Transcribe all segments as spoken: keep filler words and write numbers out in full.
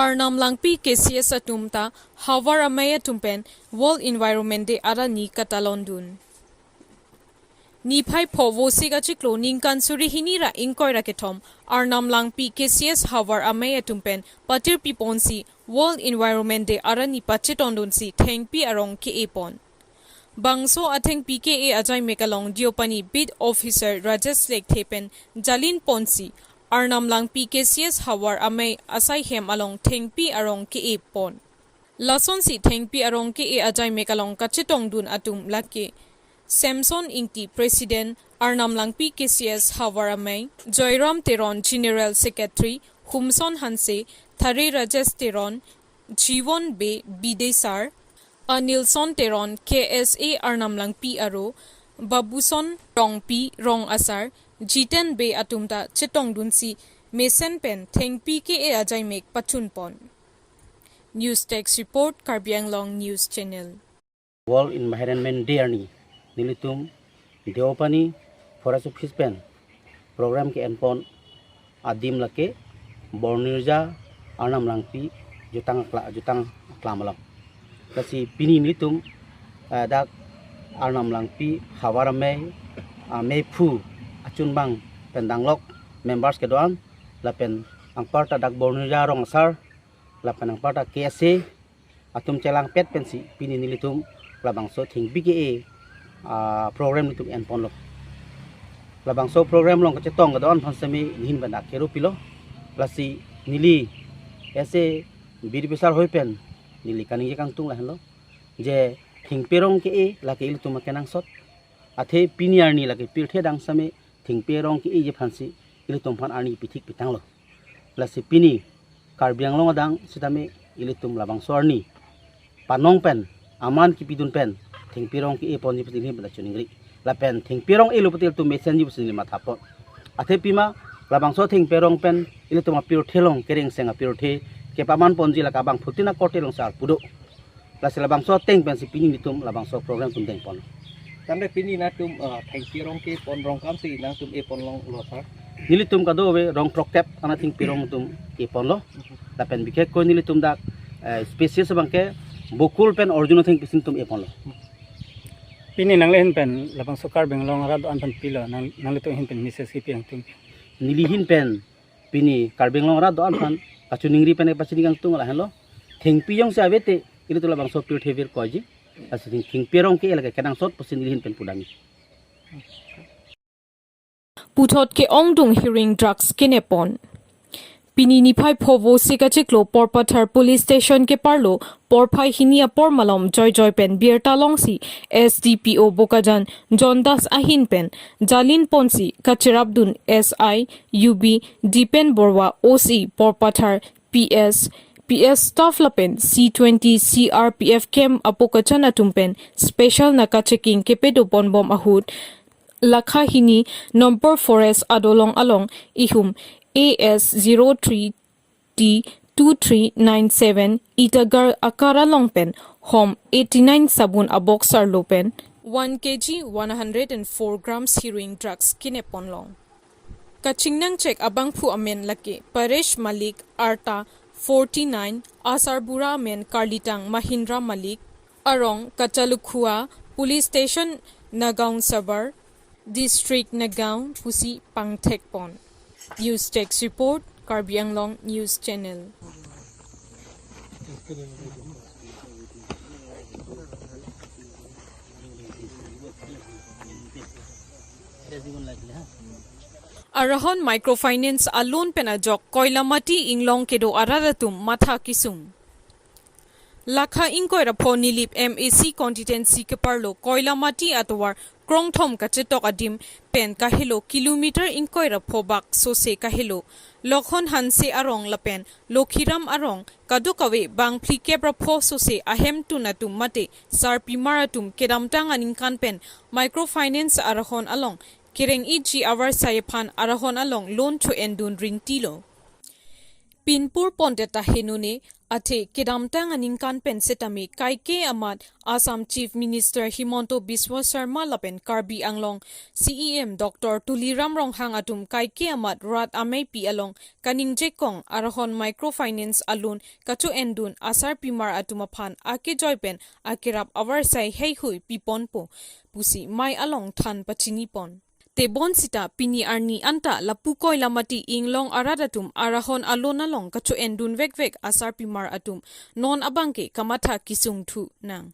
Arnam Langpi K C S atum ta Havar Amei atum pen World Environment Day arni katalon dun. Niphai pho Vosik achiklo ningkan suri hini ra ingkoi ra kethom Arnam Langpi K C S Havar Amei atum pen patir piponsi World Environment Day arni pachetong dunsi thengpi arong ke-e pon. Bangso athengpi ke-e ajaimek along Deopani Beat Officer Rajesh Lekthe pen jalin ponsi Arnam Langpi K C S Havar Amei asai hem along thengpi arong ke-e pon. Lasonsi thengpi arong ke-e ajaimek along kachetong dun atum lake Samson Ingti, President Arnam Langpi K C S Havar Amei, Joyram Teron, General Secretary, Humson Hanse, Thare Rajesh Teron, Jiwon Bey, Bidesar, Anilson Teron, K S A Arnam Langpi aro, Babuson Rongpi, Rong Asar, Jiten Bey atum ta chetong dunsi mesen pen thengpi ke-e ajaimek pachun pon. News Desk Report, Karbi Anglong News Channel. World Environment Day arni nelitum Deopani Forest Office pen program ke-en pon adim lake Bornirja Arnam Langpi jutang akla-, jutang aklam along. Lasi pini nelitum, eh, dak Arnam Langpi Havar Amei, ah, meiphu achunbang pen danglok members kedo-an lapen anparta dak Bornirja Rong Asar lapen anparta K S A atum chelangpet pensi pini nelitum labangso thengpi ke-e, ah, program nelitum en ponlo. Labangso program along kachetong kedo-an aphan semi nihin pen akhero pilo. Lasi neli S A B D P sar hoi pen neli kaningje kangtung lahenlo je thengpi arong ke-e lake ilitum akenangsot. Athe pini arni lake pirthe adang semi thengpi arong ke-eji aphansi ilitum aphan arni pithik pitanglo. Lasi pini Karbi Anglong adang sitame ilitum labangso arni panong pen aman kipidun pen thengpi arong ke-e ponji pusi neli pen choningri. Lapen thengpi arong e-lo puti ilitum mesenji pusi neli matha pon. Athe pima labangso thengpi arong pen ilitum apirthe along kereng seng apirthe kepaman ponji lake abangphutin akorte along si arpu do. Lasi labangso ateng pensi pini nelitum labangso program atum deng pon. Tangte pini nangtum, ah, thengpi arong ke-e pon rong kam si nangtum e pon longlo sir? Nelitum kadokave rong throkkep ana thengpi arong atum e ponlo. Lapen bikhekkoi nelitum dak, eh, species abangke bokul pen Arjun athengpi si nelitum e ponlo. Pini nanglihin pen labangso Karbi Anglong arat do-an aphan pilo, nang, nanglitum ahin pen message kipi nangtum? Nelihin pen pini Karbi Anglong arat do-an aphan kachiningri pen kepachini kangtung lahenlo. Thengpi jongsi ave te ilitum labangso pirthe vir koiji. Lasi theng-, thengpi arong ke-e lake kenangsot pusi nelihin pen pudamji. Puthot ke-ongdung heroin drugs kene pon. Pini niphai pho Vosik achiklo Porpathar Police Station keparlo porphai hini apor malom joijoi pen birta longsi S D P O Bokajan John Das ahin pen jalin ponsi kacherapdun S I U B Dipen Borwa, O C Porpathar, P S, P S staff lapen C twenty C R P F camp apokachan atum pen special naka checking kepedo ponbom ahut Lakha hini number forest adolong along ihum A S zero three T two three nine seven Itanagar akar along pen hom eighty-nine sabun a-box arlo pen one K G one hundred and four grams heroin drugs kene ponlong. Kachingnang chek abangphu amen lake Paresh Malik, arta forty-nine, asarbura amen karlitang Mahindra Malik, arong Kachalukhua Police Station, Nagaon Sabar, District Nagaon pusi pangthek pon. News Desk Report, Karbi Anglong News Channel. Arahon Microfinance a-loan pen ajok Koilamati inglong kedo arat atum matha kesung. Lakha ingkoi ra pho Nilip M A C constituency keparlo Koilamati atovar krongthom kachetok adim pen kahelo kilometer ingkoi ra pho bak sose kahelo Lokhon Hanse arong lapen Lokhiram arong kadokave bang phlikep ra pho sose ahemtun atum mate sarpimar atum kedamtang aningkan pen microfinance arahon along kereng-iji avarsai aphan arahon along loan cho-endun ringtilo. pinpur pondet ta henone, athe kedamtang aningkan pen setame kaike amat Assam Chief Minister Himanta Biswa Sarma lapen Karbi Anglong C E M Doctor Tuliram Ronghang atum kaike amat rat ameipi along kaningjekong arahon microfinance a-loan kacho-endun asarpimar atum aphan akejoi pen akerap avarsai heihui piponpo pusi mei along than pachinipon. Tebonsita pini arni anta lapu Koilamati inglong arat atum arahon a-loan along kacho-endun vekvek asarpimar atum non abangke kamatha kesung thu nang.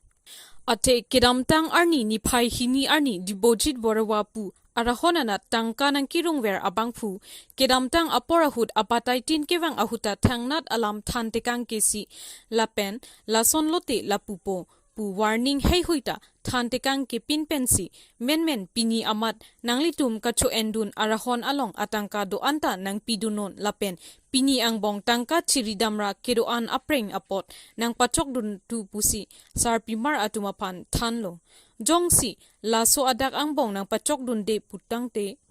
Athe kedamtang arni niphai hini arni Debojit Baruah pu arahon anat tangka nangkerungver abangphu kedamtang apor ahut abatai tin kevang ahut ta thangnat alam than tekangke si lapen lason lote lapupo pu warning heihui ta than tekangke pin pensi menmen pini amat nanglitum kacho-endun arahon along atangka do-an ta nangpidunnon lapen pini angbong tangka chiridamra kedo-an apreng apot nangpachokdun thu pusi sarpimar atum aphan thanlo. Jongsi laso adak angbong nangpachokdunde putangte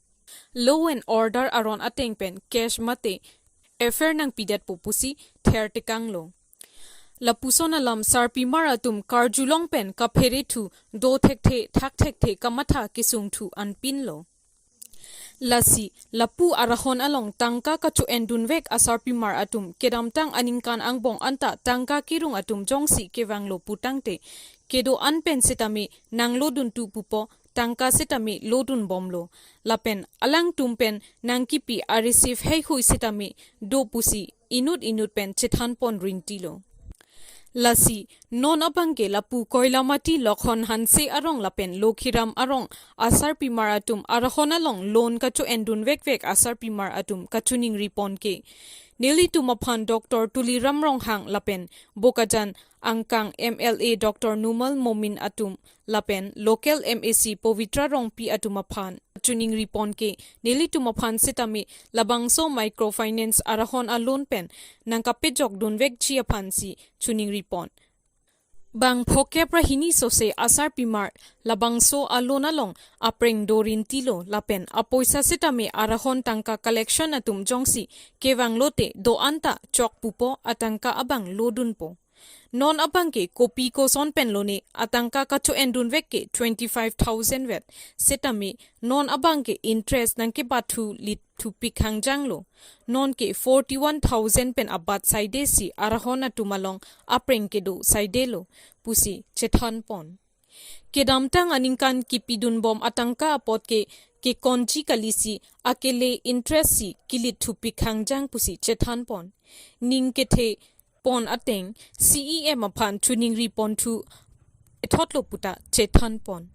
law and order aron ateng pen case mate F I R nangpidetpo pusi ther tekanglo. Lapuson alam sarpimar atum karjulong pen kaphere thu do thekthe thak thekthe kamatha kesung thu anpinlo. Lasi lapu arahon along tangka kacho-endun vek asarpimar atum kedamtang aningkan angbong anta tangka kerung atum jongsi kevanglo putangte kedo-an pen setame nanglodun thu pupo tangka setame lodun bomlo. Lapen alangtum pen nangkipi a-receipt heihui setame do pusi inut inut pen chethanpon rintilo. Lasi non abangke lapu Koilamati Lokhon Hanse arong lapen Lokhiram arong asarpimar atum arahon along loan kacho-endun vekvek asarpimar atum kachoningriponke nelitum aphan Doctor Tuliram Ronghang lapen Bokajan angkang M L A Doctor Numal Momin atum lapen local M A C Pavitra Rongpi atum aphan choningriponke nelitum aphan setame labangso microfinance arahon a-loan pen nangkapejokdun vekji aphansi choningripon. Bang phokep ra hini sose asarpimar labangso a-loan along apreng do rintilo lapen apoisa setame arahon tangka collection atum jongsi kevanglote do-an ta chok pupo atangka abang lodunpo. Non abangke kopi koson pen lone atangka kacho-endun vek ke twenty five thousand vet setame non abangke interest nangkebathu lit thupik hangjanglo. Nonke forty one thousand pen abat saide si arahon atum along apreng kedo saidelo pusi chethanpon. Kedamtang aningkan kipidunbom atangka apot ke kekonji kalisi akele interest si kilit thupik hangjang pusi chethanpon. Ning kethe pon ateng C E M aphan choningripon thu ethotlo puta chethanpon.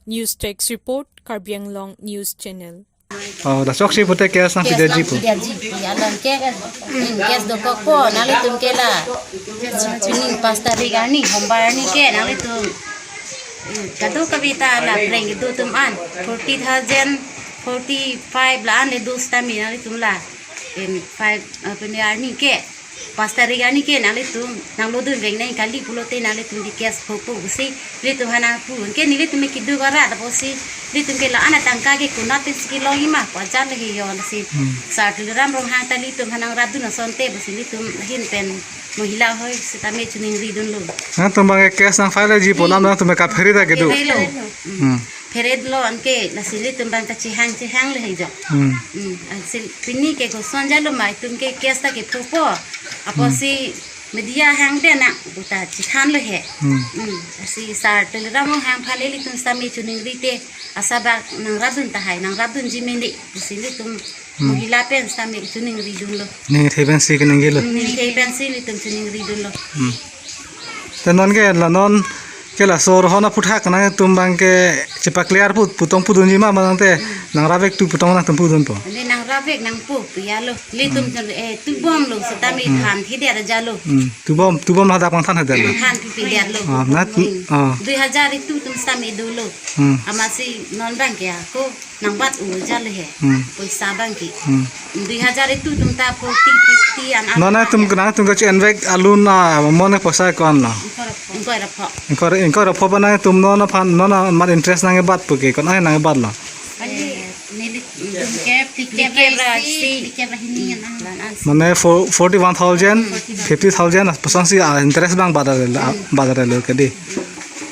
News Desk Report, Karbi Anglong News Channel. Oh, dak choksi pute case nangpidetji pu. Case nangpidetji pu. Along ke, hmm, case dokokpo, nanglitum ke la. Chuning pas tarik arni, hombar arni ke, nanglitum. Hmm, kadokave ta la preng kedo atum an. Forty thousand, forty five la-an le do setame nanglitum la. Em, five, eh, pini arni ke. Pas tarik arni ke nanglitum, nanglodun vek nang kali pulote nanglitum ke case phopo pusi, nelitum aphan nangpu, ke nelitum ke keduk arat apotsi, nelitum ke la-an atangka ke konat pensi kelongji ma, pu ajat le he yo lasi. Hmm. Sar Tuliram Ronghang ta nelitum aphan nangrapdun asonte pusi nelitum ahin pen mohila hoi setame choningridunlo. Nangtum abangke case nangfileji pu alam nangtum ke kaphere ta kedo. Kapherelo. Hmm. Pheredetlo anke, lasi nelitum abang kachehang chehang le he jo. Hmm. Hmm, ansi pini ke koson jalo ma itum ke case ta kephopo. Apotsi media hangde na puta chethanlo he. Hmm. Hmm, lasi Sar Tuliram Ronghang aphan ilitum setame choningrite asabak nangrapdun tahai, nangrapdunji mene pusi nelitum, hmm, mohila pen setame choningridunlo. Ningthe pensi keningjelo. Ningthe pensi nelitum choningridunlo. Hmm. Te non ke la non ke laso arahon aphuthak nangtum abangke chepa-clear pu putong pudunji ma, ma nangte nangrap vek thu putong nangtum pudunpo. Neli nangrap vek nangpu piyalo. Nelitum, hmm, eh, tubomlo setame, hmm, than thider jalo. Hmm. Tubom, tubom hadak pangthan hadak lo. Than pipidetlo. Ah, nat, hmm, ah. Dui hajar itu atum setame dolo. Hmm. Amatsi non abangke ako nangbat-o jalo he. Hmm. Poisa abangke. Hmm. Dui hajar itu atum ta forty, fifty an. Non nangtum, nangtum kacho-en vek a-loan amount ke poisa ko-an lo? Ingkoi ra pho. Ingkoi, ingkoi ra pho abang nangtum non aphan, non amat interest nangkebat pu ke, ko-an nangkebatlo? Eh, neli, hmm, ke Dikera si, dikera hini na. Mane fo-, forty one thousand, fifty thousand, pasang si, ah, interest abang bajar, ah, bajar lo ke di.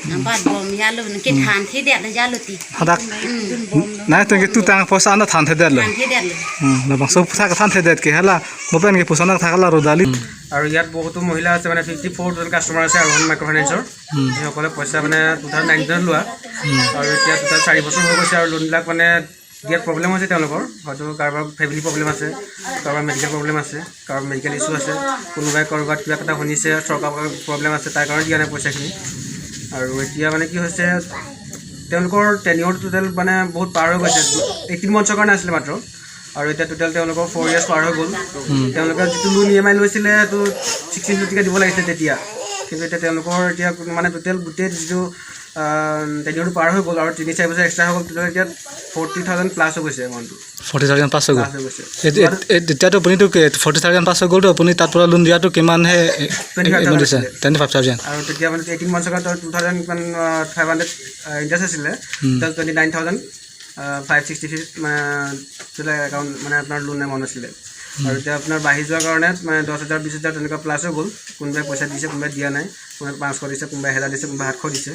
Nambat bom ya lo, nangkethan thedet ya lo ti. Hadak. Hmm. Nai tong ke tu tang poisa na than thedet lo. Than thedet lo. Hmm, labangso puthak than thedet ke hala, mo pen ke poisa na thak la rodali. আৰু ইয়াত বহুতো মহিলা আছে, মানে fifty four জন কাষ্টমাৰ আছে আৰু মাইক্ৰ' ফাইনেন্সৰ। উম। সেইসকলে পইচা মানে টু থাউজেণ্ড নাইনটিনত লোৱা। উম। আৰু এতিয়া টোটেল চাৰি বছৰ হৈ গৈছে আৰু লোনবিলাক মানে দিয়াত প্ৰব্লেম হৈছে তেওঁলোকৰ, হয়তো কাৰোবাৰ ফেমিলি প্ৰব্লেম আছে, কাৰোবাৰ মেডিকেল প্ৰব্লেম আছে, কাৰোবাৰ মেডিকেল ইছ্যু আছে, কোনোবাই ক'ৰবাত কিবা এটা শুনিছে, চৰকাৰৰ প্ৰব্লেম আছে, তাৰ কাৰণে দিয়া নাই পইচাখিনি। আৰু এতিয়া মানে কি হৈছে, তেওঁলোকৰ টেনিয়ৰ টোটেল মানে বহুত পাৰ হৈ গৈছে, এইটিন মান্থছৰ কাৰণে আছিলে মাত্ৰ, আৰু এতিয়া টোটেল তেওঁলোকৰ ফ'ৰ ইয়াৰ্ছ পাৰ হৈ গ'ল। উম। তেওঁলোকে যিটো লোন ই এম আই লৈছিলে, সেইটো ছিক্সটিন টুৱেণ্টিকে দিব লাগিছিলে তেতিয়া, কিন্তু এতিয়া তেওঁলোকৰ এতিয়া মানে টোটেল গোটেই যিটো, আহ, টেনিয়ৰটো পাৰ হৈ গ'ল আৰু তিনি চাৰি বছৰ এক্সট্ৰা হৈ গ'ল, টোটেল এতিয়া ফৰ্টি থাউজেণ্ড প্লাছ হৈ গৈছে এমাউণ্টটো। ফৰ্টি থাউজেণ্ড প্লাছ হৈ গ'ল। প্লাছ হৈ গৈছে। এ-, এ-, এ-, এতিয়াতো আপুনিতো ফৰ্টি থাউজেণ্ড প্লাছ হৈ গ'লতো, আপুনি তাত পৰা লোন দিয়াটো কিমান হে টুৱেণ্টি ফাইভ থাউজেণ্ড দিছে? আছিলে। Twenty five thousand. আৰু তেতিয়া মানে এইটিন মান্থছৰ কাৰণে টু থাউজেণ্ড কিমান, আহ, ফাইভ হাণ্ড্ৰেড, আহ, ইণ্টাৰেষ্ট আছিলে। উম। টুৱেণ্টি নাইন থাউজেণ্ড, আহ, ফাইভ ছিক্সটি থ্ৰী, মানে, টোটেল একাউণ্ট, মানে, আপোনাৰ লোন এমাউণ্ট আছিলে। উম। আৰু এতিয়া আপোনাৰ বাঢ়ি যোৱাৰ কাৰণে, মানে, দহ হাজাৰ, বিশ হাজাৰ তেনেকুৱা প্লাছ হৈ গ'ল। কোনোবাই পইচা দিছে, কোনোবাই দিয়া নাই, কোনোবাই পাঁচশ দিছে, কোনোবাই এহেজাৰ দিছে, কোনোবাই সাতশ দিছে।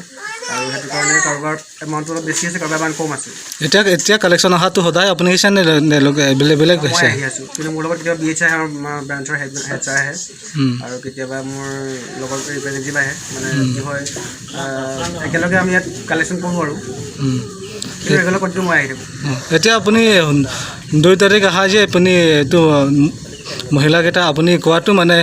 আৰু সেইটো কাৰণে কাৰোবাৰ এমাউণ্টটো অলপ বেছি আছে, কাৰোবাৰ এমাউণ্ট কম আছে। এতিয়া, এতিয়া কালেকশ্যন অহাটো সদায় আপুনি আহিছে নে, নে বেলেগ, বেলেগ মই হৈছে? আহি আছো, কিন্তু মোৰ লগত কেতিয়াবা বি এইচ আই আমাৰ ব্ৰাঞ্চৰ হেড, হেড ছাৰ আহে। উম। আৰু কেতিয়াবা মোৰ লগৰ ৰিপ্ৰেজেণ্টেটিভ আহে, মানে, উম। কি হয়, আহ, একেলগে আমি ইয়াত কালেকশ্যন কৰোঁ আৰু। উম। কিন্তু একেলগে কণ্টিনিউ মই আহি থাকোঁ। উম। এতিয়া আপুনি দুই তাৰিখ অহা যে আপুনি এইটো, উম, মহিলাকেইটা আপুনি কোৱাটো মানে,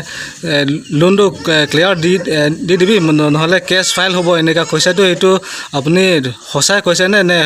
এ, লোনটো, এ, ক্লিয়াৰ দি, এ, দি দিবি, ন-, নহ'লে কেছ ফাইল হ'ব, এনেকুৱা কৈছেতো, এইটো আপুনি সঁচাই কৈছে নে, নে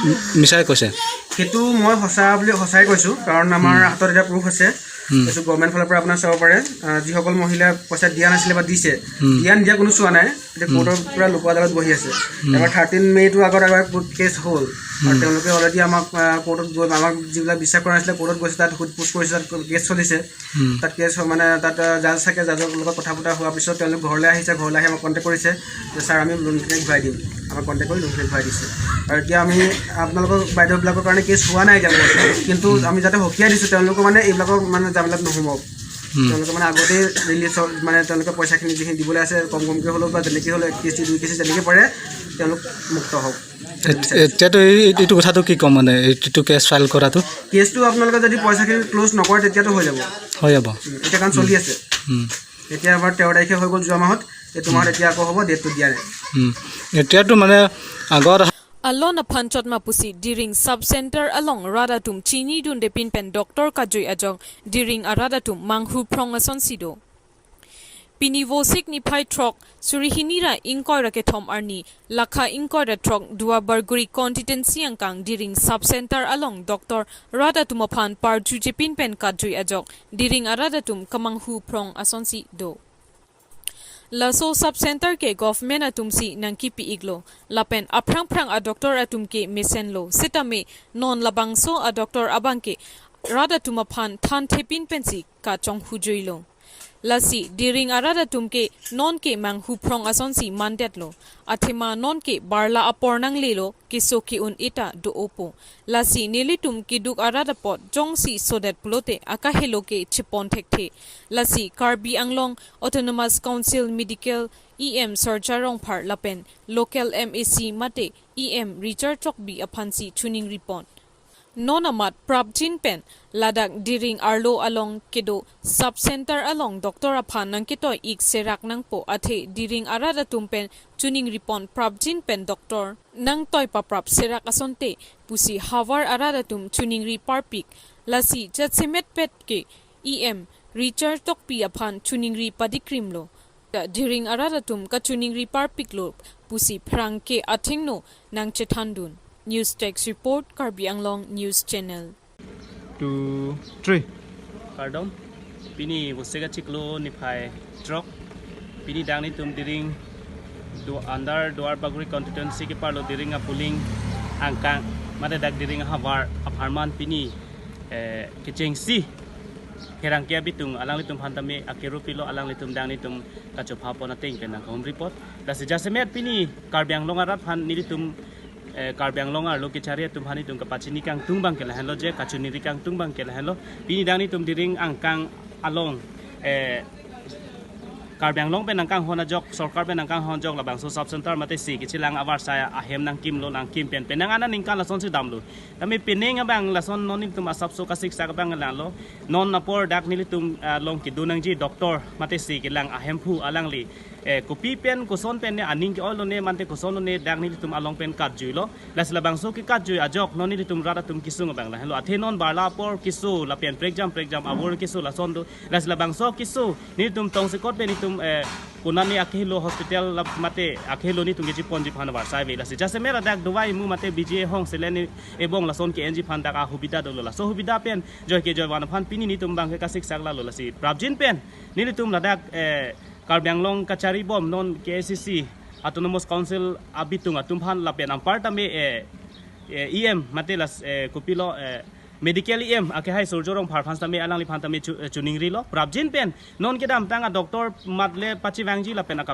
মি-, মিছাই কৈছে? সেইটো মই সঁচা বুলি সঁচাই কৈছোঁ, কাৰণ আমাৰ উম। হাতত এতিয়া প্ৰুফ আছে। উম। এইটো গভৰ্ণমেণ্ট ফালৰ পৰা আপোনাৰ চাব পাৰে, আহ, যিসকল মহিলাই পইচা দিয়া নাছিলে বা দিছে, উম। দিয়া নিদিয়া কোনো চোৱা নাই। এতিয়া উম। কোৰ্টৰ পৰা লোক আদালত বহি আছে। উম। এবাৰ থাৰ্টিন মে'টো আগত আগত কেছ হ'ল। আৰু উম। তেওঁলোকে অলৰেডি আমাক, আহ, কোৰ্টত গৈ আমাক যিবিলাক বিশ্বাস কৰা নাছিলে, কোৰ্টত গৈছে, তাত সোধ পোছ কৰিছে, তাত কেছ চলিছে। উম। তাত কেছ হয় মানে তাত, আহ, জাজ থাকে, জাজৰ লগত কথা বতৰা হোৱাৰ পিছত তেওঁলোক ঘৰলৈ আহিছে, ঘৰলৈ আহি আমাক কণ্টেক্ট কৰিছে যে, "ছাৰ, আমি লোনখিনি ঘূৰাই দিম।" আমাক কণ্টেক্ট কৰি লোনখিনি ঘূৰাই দিছে। আৰু এতিয়া আমি আপোনালোকৰ বাইদেউবিলাকৰ কাৰণে কেছ হোৱা নাই এতিয়ালৈকে, কিন্তু উম। আমি যাতে সকীয়াই দিছোঁ, তেওঁলোকৰ মানে এইবিলাকৰ মানে জামেলাত নোসোমাওক। উম। তেওঁলোকে মানে আগতেই ৰিলিজ, মানে তেওঁলোকে পইচাখিনি যিখিনি দিবলৈ আছে, কম কমকৈ হ'লেও বা যেনেকৈ হ'লেও এক কিস্তি, দুই কিস্তি যেনেকৈ পাৰে, তেওঁলোক মুক্ত হওক। এত-, এতিয়াতো এই, এইটো কথাটো কি ক'ম, মানে এইটো কেছ ফাইল কৰাটো? কেছটো আপোনালোকে যদি পইচাখিনি ক্ল'জ নকৰে, তেতিয়াতো হৈ যাব। হৈ যাব। উম, এতিয়া কাৰণ চলি উম। আছে। উম। এতিয়া এবাৰ তেৰ তাৰিখে হৈ গ'ল যোৱা মাহত, এইটো মাহত উম। এতিয়া আকৌ হ'ব, ডেটটো দিয়া নাই। উম। এতিয়াতো মানে আগত Alon aphan chotma pusi Diring Sub Center along rat atum chinidunde pinpen doctor kajui ajok Diring arat atum manghu phrong asonsi do. Pini Vosik niphai throk, suri hini ra ingkoi ra kethom arni, lakha ingkoi ra throk Duar Bagori constituency angkang Diring Sub Center along doctor rat atum aphan parjuje pinpen kajui ajok Diring arat atum kamanghu phrong asonsi do. Laso sub center ke government atumsi nangkipi-iklo. Lapen aphrang phrang a doctor atum ke mesenlo. Sitame non labangso a doctor abang ke rat atum aphan thanthe pinpensi kachonghujuilo. Lasi Diring arat atum ke non ke manghu phrong asonsi mandetlo. Athema non ke barla apor nanglelo, keso ke-un-e ta do-opo. Lasi nelitum keduk arat apot jongsi sodet pulote akahelo ke chepon thekthe. Lasi Karbi Anglong Autonomous Council Medical E M Sarja Rongphar lapen local M A C mate E M Richard Tokbi aphansi choningri pon. Non amat prapjin pen ladak Diring arlo along kedo sub center along doctor aphan nangketoi-ik serak nangpo, athe Diring arat atum pen choningri pon prapjin pen doctor nangtoi paprap serak asonte pusi havar arat atum choningri parpik. Lasi jasemet pet ke E M Richard Tokbi aphan choningri padikrimlo. Diring arat atum kachoningri parpiklo pusi pherangke athengno nangchethandun. News Desk Report, Karbi Anglong News Channel. Two, three. Kardom. Pini Vosik achiklo niphai throk. Pini dak nelitum Diring du-, under Duar Bagori constituency keparlo Diring a polling angkang mate dak Diring ahavar apharman pini, eh, kechengsi pherangke abitung alanglitum aphan tame akero pilo, alanglitum dak nelitum kachopha pon ateng pen nangkahumri pon. Lasi jasemet pini Karbi Anglong arat aphan nelitum Eh, Karbi Anglong arlo kechari atum aphan itum kapachini kangtung abang ke lahenlo, je kachiningri kangtung abang ke lahenlo. Pini dang nitum Diring angkang along, eh, Karbi Anglong pen nangkanghon ajok, sorkar pen nangkanghon ajok labangso sub center mate si kechelang avarsai ahem nangkimlo, nangkim pen penang ana ningkan lasonsi damlo. Tame penang abang lason non nitum asapso kasiksak abang langlo. Non apor dak nelitum, ah, along kedo nangji doctor mate si kelang ahemphu alangli, eh, kopi pen koson pen ne aning ke-oilo ne mate koson lo ne dak nelitum along pen katjuilo. Lasi labangso kekatjui ajok non nelitum rat atum kesung abang lahenlo. Athe non barla apor keso lapen prekjam prekjam avur keso lason do. Lasi labangso keso nelitum tongsekot pen nelitum, eh, konane akehelo hospital la mate akehelo nitum kechiponji aphan avarsai ave. Lasi jasemet ladak dawai mu mate B G A hong selen ebong lason ke-enji aphan dak ahubida dolo. Laso hubida pen joi ke joi van aphan pini nitum abang ke kasiksak lalo. Lasi prapjin pen nelitum ladak, eh, Karbi Anglong kachari bom non K A C C Autonomous Council abitung atum aphan lapen anparta me, eh, eh, E M mate las, eh, kopilo, eh, medical E M akehai Surjya Rongphar aphan tame alangliphan tame chu, eh, chiningrilo. Prapjin pen non kedamtang a doctor matle pachevangji lapen aka